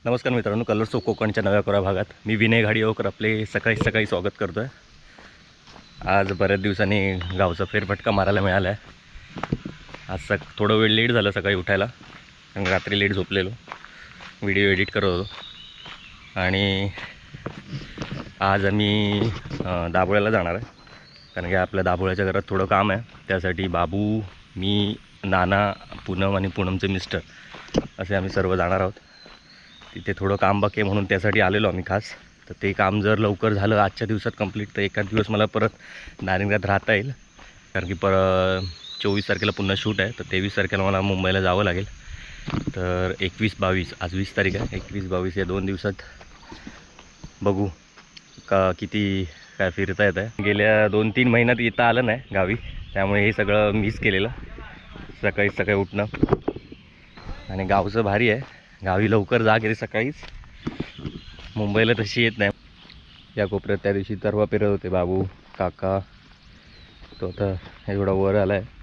नमस्कार मित्रांनो, colours of कोकणच्या नव्या कोऱ्या भागात मी विनय घाडीगावकर आपले सकाळी सकाळी स्वागत करतो आहे. आज बऱ्याच दिवसांनी गावचा फेरफटका मारायला मिळाला आहे. आज थोडं वेळ लेट झालं सकाळी उठायला, कारण रात्री लेट झोपलेलो, व्हिडिओ एडिट करत होतो. आणि आज आम्ही दाभोळ्याला जाणार आहे, कारण की आपल्या दाभोळ्याच्या घरात थोडं काम आहे. त्यासाठी बाबू, मी, नाना, पूनम आणि पूनमचे मिस्टर असे आम्ही सर्व जाणार आहोत. तिथे थोडं काम बाकी आहे म्हणून त्यासाठी आलेलो आम्ही खास. तर ते काम जर लवकर झालं आजच्या दिवसात कंप्लीट तर एखाद दिवस मला परत नारिंगात राहता येईल, कारण की 24 तारखेला पुन्हा शूट आहे. तर 23 तारखेला मला मुंबईला जावं लागेल. तर 21 22, आज 20 तारीख आहे, 21 22 या 2 दिवसात बघू का किती काय फिरता येत आहे. गेल्या 2-3 महिन्यात येता आलं नाही गावी, त्यामुळे हे सगळं मिस केलेलं. सकाळी सकाळी उठणं आणि गावचं भारी आहे, गावी लवकर जाग येते सकाळीच, मुंबईला तशी येत नाही. या कोपऱ्यात त्या दिवशी तरवा पेरत होते बाबू काका, तो आता एवढा वर आला आहे.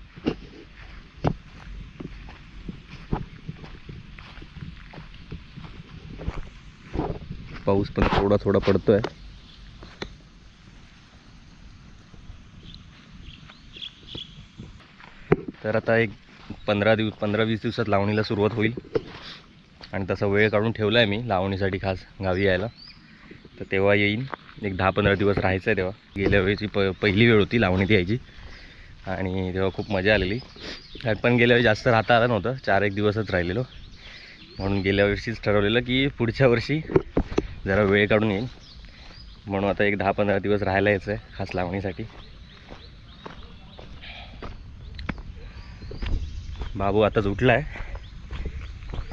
पाऊस पण थोडा थोडा पडतोय. तर आता एक 15-20 दिवसात लावणीला सुरुवात होईल आणि तसा वेळ काढून ठेवला आहे मी लावणीसाठी खास गावी यायला. तर तेव्हा येईन, एक 10-15 दिवस राहायचं आहे तेव्हा. गेल्या वेळची पहिली वेळ होती लावणीत यायची आणि तेव्हा खूप मजा आलेली. पण गेल्या वेळी जास्त राहता आलं नव्हतं, 4-1 दिवसच राहिलेलो. म्हणून गेल्या वर्षीच ठरवलेलं की पुढच्या वर्षी जरा वेळ काढून येईन, म्हणून आता एक 10-15 दिवस राहायला यायचं आहे खास लावणीसाठी. बाबू आताच उठला आहे,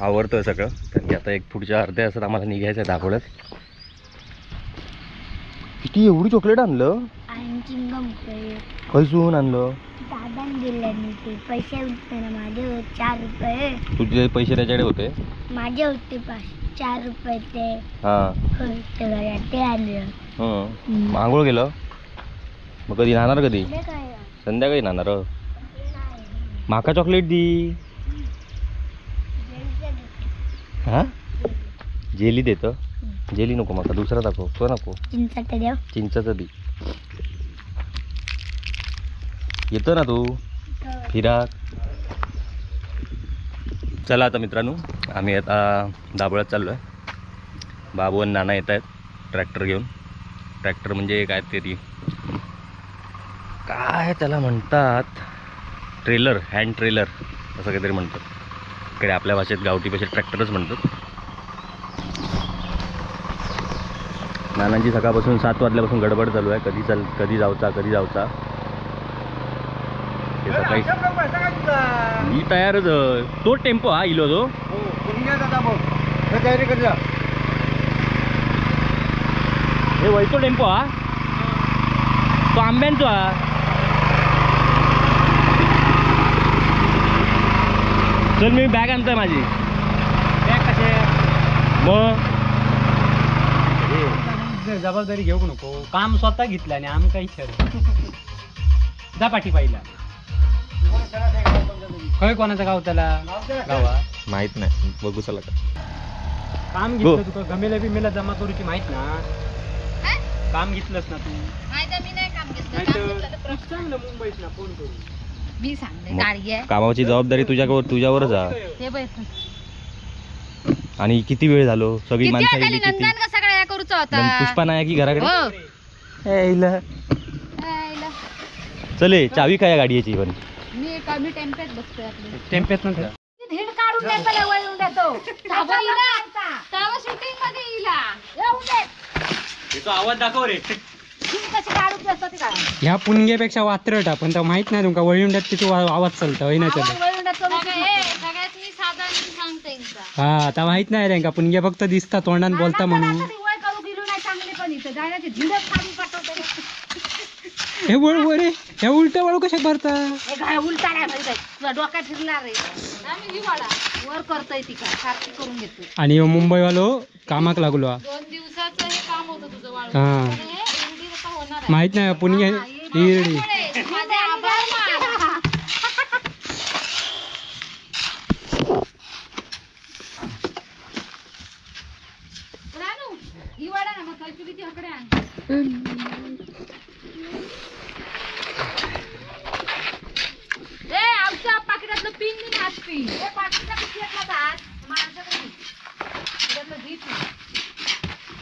आवडतं आहे सगळं, कारण की आता एक पुढच्या अर्ध्या तासात आम्हाला निघायचं आहे दाभोळ्यात. किती एवढी चॉकलेट आणलं? कैसून आणलं? दिले पैसे होते ना माझे 4 रुपये. तुझे पैसे त्याच्याकडे होते? माझे होते 4 रुपये ते. हां, ते आणलं. आंघोळ केलं? मग कधी राहणार? कधी संध्याकाळी राहणार. माका चॉकलेट दी. हां, जेली देतं? जेली नको माका, दुसरा दाखव. तो नको, चिंचाचं दी. येतो ना तू फिराक? चला आता मित्रांनो, आम्ही आता दाभोळ्यात चाललो आहे. बाबू आणि नाना येत आहेत ट्रॅक्टर घेऊन. ट्रॅक्टर म्हणजे काय ते काय त्याला म्हणतात, ट्रेलर, हँड ट्रेलर असं काहीतरी म्हणतात इकडे आपल्या भाषेत, गावठी भाषेत ट्रॅक्टरच म्हणतात. नानांची सकाळपासून 7 वाजल्यापासून गडबड चालू आहे, कधी चाल, कधी जायचा, कधी जायचा. ते सकाळी मी तयारच. तो टेम्पो हा इलो तो हे वैतो टेम्पो हा, तो आंब्यांचो हा. चल मी बॅग आणतोय माझी. बॅग कसे? मग जबाबदारी घेऊ नको, काम स्वतः घेतलं आणि आम काही शर जा पाठी पाहिला. खय कोणाचं गाव त्याला गावा माहित नाही, बघू चला. का काम घेतलं तुका गमेला बिमेला जमा करूची माहित ना? काम घेतलंस ना तू? नाही चांगलं मुंबईत ना फोन करू मी सांगते. गाडी आहे, कामाची जबाबदारी तुझ्यावरच आहे. आणि किती वेळ झालो, सगळी माणसं गेली किती. सगळ्या करूचा होता पुष्पा नाही की घराकडे. चले चावी काय गाडीची? पण मी मी टेम्प्यात बसतोय आपले. टेम्प्यात ना धीड काढून टेम्प्याला वळून देतो. तवा शूटिंग मध्ये इला येऊ दे. त्याचा आवाज दाखव रे. ह्या पुणग्यापेक्षा वात्रट आपण तर माहित नाही तुमका. वळिंडात किती आवाज चालता होय ना? हा आता माहित नाही रे का पुणग्या फक्त दिसता तोंडान बोलता म्हणून. हे वळ रे, हे उलट वळू कशा भरता? उलटा नाही डोका फिरला रे. वर करतोय ती सारखी करून घेतो. आणि मुंबईवालो कामाक लागलो. 2 दिवसाचं हे काम होतं तुझं वाळू. हा माहित नाही पुणग्या हिरडी.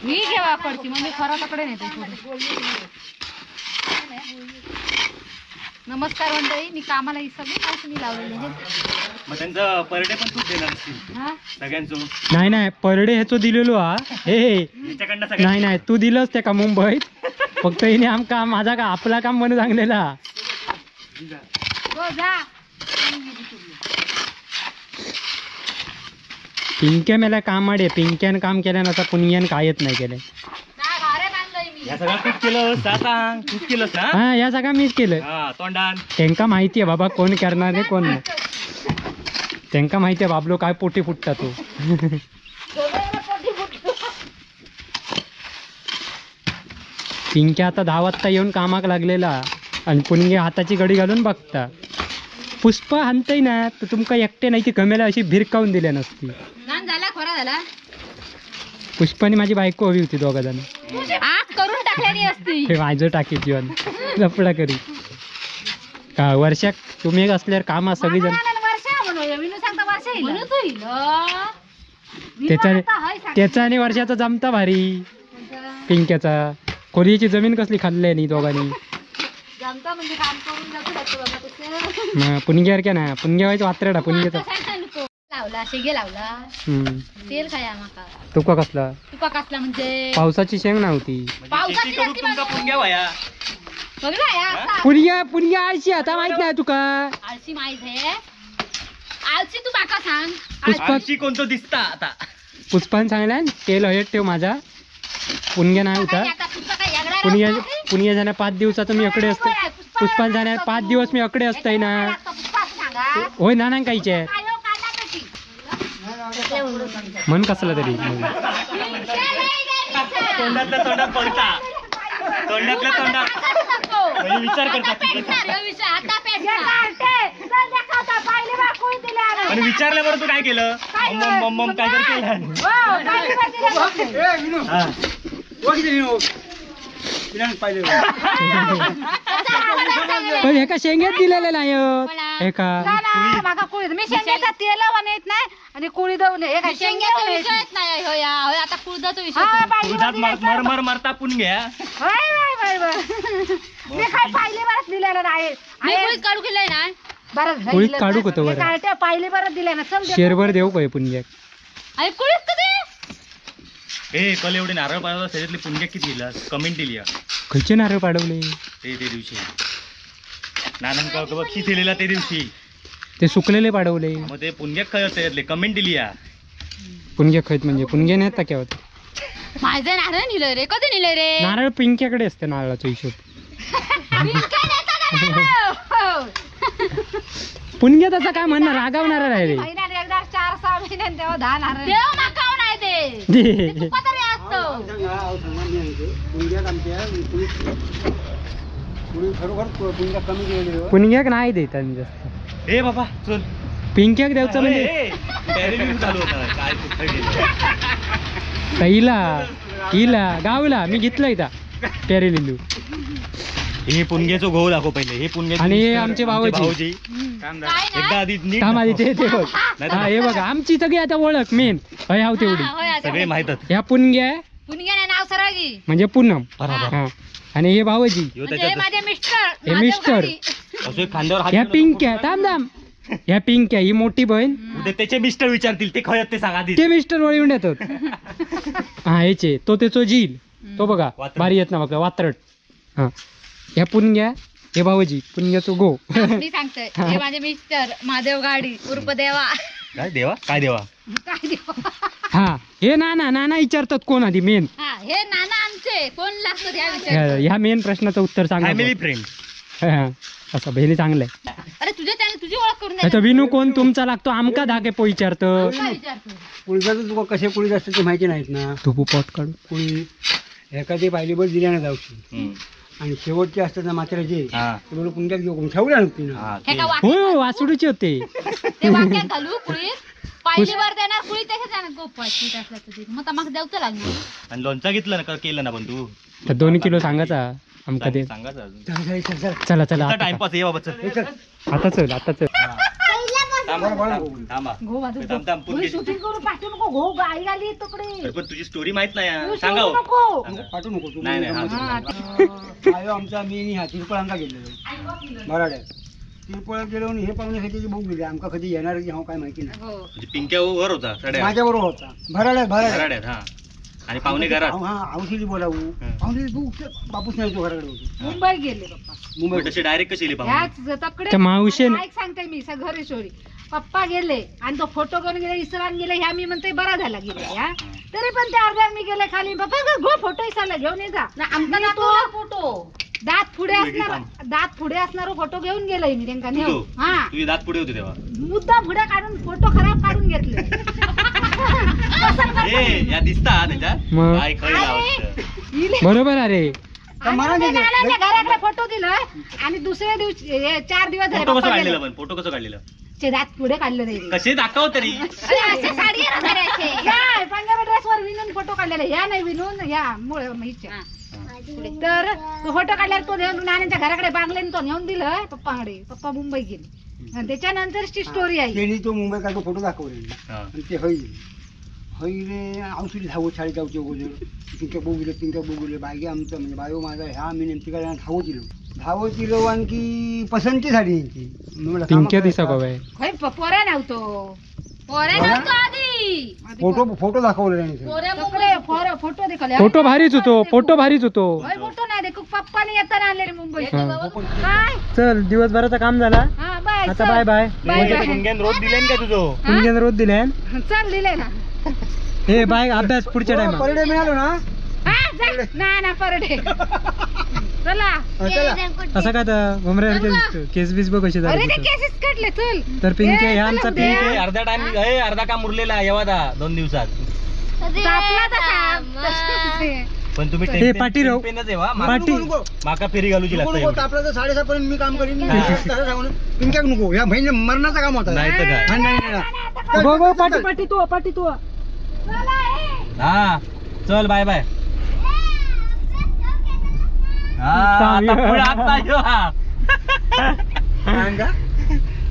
मी घेवा पडती मग मी खरा तकडे नाही. नमस्कार मंडळी, मी कामाला ही सगळी माणसं मी लावलेली आहेत. मग त्यांचा पर डे पण तू देणार सगळ्यांचं? नाही नाही, पर डे ह्याचो दिलेलो हा. हे नाही नाही, तू दिलंस ते का मुंबईत. फक्त हिने आमका माझा का आपला काम म्हणून सांगलेला. पिंक्या मेला काम आडे, पिंक्यान काम केलं ना पुण्यान कायच नाही केलं. हा या सगळं मीच केलं. त्यांका माहिती आहे बाबा कोण करणार नाही कोण नाही. त्यांका माहिती आहे बाबलो काय पोटी फुटता तो. पिंक्या आता 10 वाजता येऊन कामाक लागलेला आणि पुणगे हाताची गडी घालून बघता. पुष्पा हाणतय ना तर तुमका एकटे नाही ती कमेला अशी भिरकावून दिल्या नसती. पुष्पाने माझी बायको हवी होती दोघा जण करून टाकलेली असती. हे माझं टाकी जीवन लफडा करी का वर्षाक तुम्ही एक असल्यावर काम सगळी जण. त्याचा आणि वर्षाचा जमता भारी. पिंक्याचा खोलीची जमीन कसली खाल्ली नाही दोघांनी. पुणग्यावर क्या ना पुणग्या व्हायचं वात्रडा पुणग्याचा लावला शेगे लावला तेल खाया माका. तुका कसला? तुका कसला म्हणजे पावसाची शेंग नव्हती. पावसाची पुणग्या पुणग्या आळशी आता माहित नाही तुका. आळशी माहित आहे. आळशी तू माका सांग. आळशी कोणतो दिसता आता? पुष्पान सांगल्यान तेल हयत ठेव माझा. पुणग्या नाही होता. पुणग्या पुणग्या जाण्या 5 दिवसात मी अकडे असते. पुष्पान जाण्या 5 दिवस मी अकडे असतय ना. होय ना ना काहीचे मन कसला तरी तोंडातल्या तोंडात पडता. तोंडातल्या तोंडात विचार करता. पण विचारल्यावर तू काय केलं? मम काय तर केलं. पण एका शेंग्यात दिलेलं नाही एका मी शेंग्याचा तेल येत नाही आणि कुळी दवून शेंग्याचा विषयच नाही. होय आता कुळदाचा विषय. मर मर मरता पुणग्या. मी काय पाहिले बरंच दिलेलं नाही. मी कुळीत काढू केलंय ना बरं. कुळीत काढू होतं बरं पाहिले बरं दिले ना. चल शेरभर देऊ काय पुणग्या? आणि कुळीत कधी ए कल एवढे नारळ पाडवला त्याच्यातली पुणग्या किती दिला? कमेंट दिली. खयचे नारळ पाडवले? ते ते दिवशी नानांका बक्षीस दिलेला ते दिवशी ते सुकलेले पाडवले. मग ते पुणग्या खय त्याच्यातले कमेंट दिली. पुणग्या खयत म्हणजे पुणग्या नाही काय होत? माझं नारळ निलं रे. कधी निलं रे नारळ? पिंक्याकडे असते नारळाचा हिशोब. पुणग्या तसा काय म्हणणार रागावणार आहे रे. 4-6 महिन्यांनी तेव्हा 10 नारळ देव माकाव नाही ते तुका तरी असतो. पुणग्याक नाही देत आम्ही जास्त. ए बाबा चल पिंक्याक द्यायचं म्हणजे हिला हिला गावला मी घेतलं इथं पेरेलिलू. हे पुणग्याचो गहू दाखव पहिले. हे पुणग्या आणि हे आमचे भाऊजी. एकदा आधी नीट ते बघ. हा हे बघा आमची सगळी आता ओळख मेन हय हाव तेवढी सगळे माहित. ह्या पुणग्या पुणग्या नाव सरळी म्हणजे पूनम. हा आणि हे भाऊजी हे माझे मिस्टर. हे मिस्टर. ह्या पिंक्या थांब थांब. ह्या पिंक्या ही मोठी बहीण. त्याचे मिस्टर विचारतील ते खयत ते सांगा. ते मिस्टर वळून येतात. हा ह्याचे तो त्याचो झील तो बघा भारी येत ना बघा वात्रट. हा ह्या पुणग्या हे भाऊजी पुणग्याचो गो. मी सांगते हे माझे मिस्टर महादेव गाडी उर्फ देवा. काय देवा? काय देवा? काय देवा? हा हे नाना नाना विचारतात कोण आधी मेन. हा हे नाना आमचे कोण लागतो ह्या विचार. ह्या मेन प्रश्नाचं उत्तर सांगा. फॅमिली फ्रेंड असं बहिणी चांगलं आहे. अरे तुझ्या त्याने तुझी ओळख करून द्या. विनू कोण तुमचा लागतो आमका धाके पो विचारतो. कुळीचं तुका कसे कुळीत असते ते माहिती नाहीत ना. तू पोट काढू कुळी एखादी पाहिली बस दिल्या ना जाऊची आणि शेवटचे असतात ना मात्र्याचे ते बरोबर पुणग्यात घेऊ ठेवल्या नव्हती ना. हो वासुडूचे होते ते वाक्यात घालू कुळीत पहिली वर देणार कुळी तसेच आहे गोपाळ असला तुझी मग मग द्यावचं लागणार. आणि लोणचा घेतलं ना केलं ना पण तू 2 किलो सांगायचा आमका ते सांगायचं अजून. चला चला टाइमपास ये बाबा चल आता चल आता चल. शूटिंग करून पाठवू नको घो आई आली तकडे. पण तुझी स्टोरी माहित नाही सांगा नको पाठवू नको तू. नाही आयो आमचा मी हा तिरपळांका गेलेलो मराठ्यात तिरपळात गेलो आणि हे पाहुण्यासाठी बघू गेले आमका कधी येणार की हा काय माहिती नाही. पिंक्या वर होता माझ्या बरोबर होता भराड्यात भराड्यात हा आणि पाहुणे घरात हा औषधी बोलावू पाहुणे बापूस नाही तो घराकडे होतो मुंबई गेले पप्पा. मुंबई तसे डायरेक्ट कशी गेले पाहुणे मावशे ऐक सांगते मी घरी स्टोरी. पप्पा गेले आणि तो फोटो घेऊन गेले इसरान गेले ह्या मी म्हणते बरा झाला गेले ह्या तरी पण त्या अर्ध्यावर मी गेले खाली पप्पा गो फोटो इसरला घेऊन ये जा. आमचा तो फोटो दात पुढे असणार दात पुढे असणार फोटो घेऊन गेलोय मी त्यांना नेऊन. हा तुझे दात पुढे होते तेव्हा मुद्दा पुढे काढून फोटो खराब काढून घेतले. बरोबर अरे घराकडे फोटो दिला आणि दुसऱ्या दिवशी 4 दिवस झाले फोटो कसं काढलेलं पण फोटो कसं काढलेलं दात पुढे काढले नाही कसे दाखव तरी पंजाबी ड्रेस वर विणून फोटो काढलेला ह्या नाही विणून ह्या मुळे तर तो फोटो काढल्यावर तो नानांच्या घराकडे बांगले तो नेऊन दिलं पप्पाकडे. पप्पा मुंबई गेले आणि त्याच्यानंतरची स्टोरी आहे. त्यांनी तो मुंबई काढतो फोटो दाखवले आणि ते हई हईले औषधी धावत शाळेत जाऊचे अगोदर पिंक्या बोगले पिंक्या बोगले बागे आमचं म्हणजे बायो माझा ह्या मी नेमकी धावत दिलो धावत दिलो आणखी पसंती झाली यांची. पिंक्या दिसा बाबा पोऱ्या नव्हतो पोऱ्या नव्हतो आधी फोटो फोटो दाखवले त्यांनी फोटो दाखवले. फोटो भारीच होतो फोटो भारीच होतो फोटो नाही देखो पप्पाने येताना आणलेले मुंबई. काय चल दिवसभराचं काम झाला आता बाय बाय. रोज दिले का तुझं पुणग्यान रोज दिले चल दिले ना हे बाय अभ्यास पुढच्या टाइम पर डे मिळालो ना ना ना पर डे चला असं काय घुमऱ्या केस बीस बघ कशी झाली केसेस काढले चल. तर पिंके ह्या आमचा पिंके अर्धा टाइम अर्धा काम उरलेला येवा 2 दिवसात पण तुम्ही पाटी राहू पाटी माका फेरी घालूची लागते. आपला तर 7:30 पर्यंत मी काम करीन पिंक्याक नको या बहिणी मरणाचं काम होतं नाही तर काय. गो पाटी पाटी तू पाटी तू हा चल बाय बाय.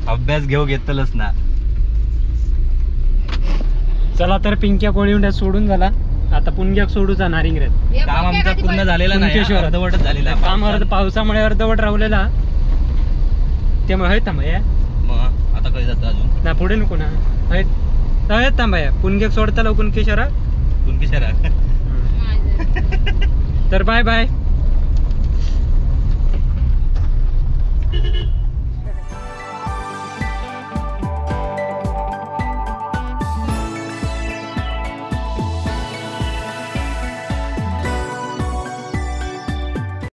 अभ्यास घेऊ घेतलंच ना. चला तर पिंक्या कोळी सोडून झाला आता पुणग्याक सोडूचा नारिंगऱ्यात. काम आमचा पूर्ण झालेला नाही अर्धवटच झालेला काम अर्ध पावसामुळे अर्धवट राहिलेला त्यामुळे हय थांबा मग आता कधी जातो अजून ना पुढे नको ना हय थांबा पुणग्याक सोडता लवकर कुणकेश्वरा कुणकेश्वरा. तर बाय बाय.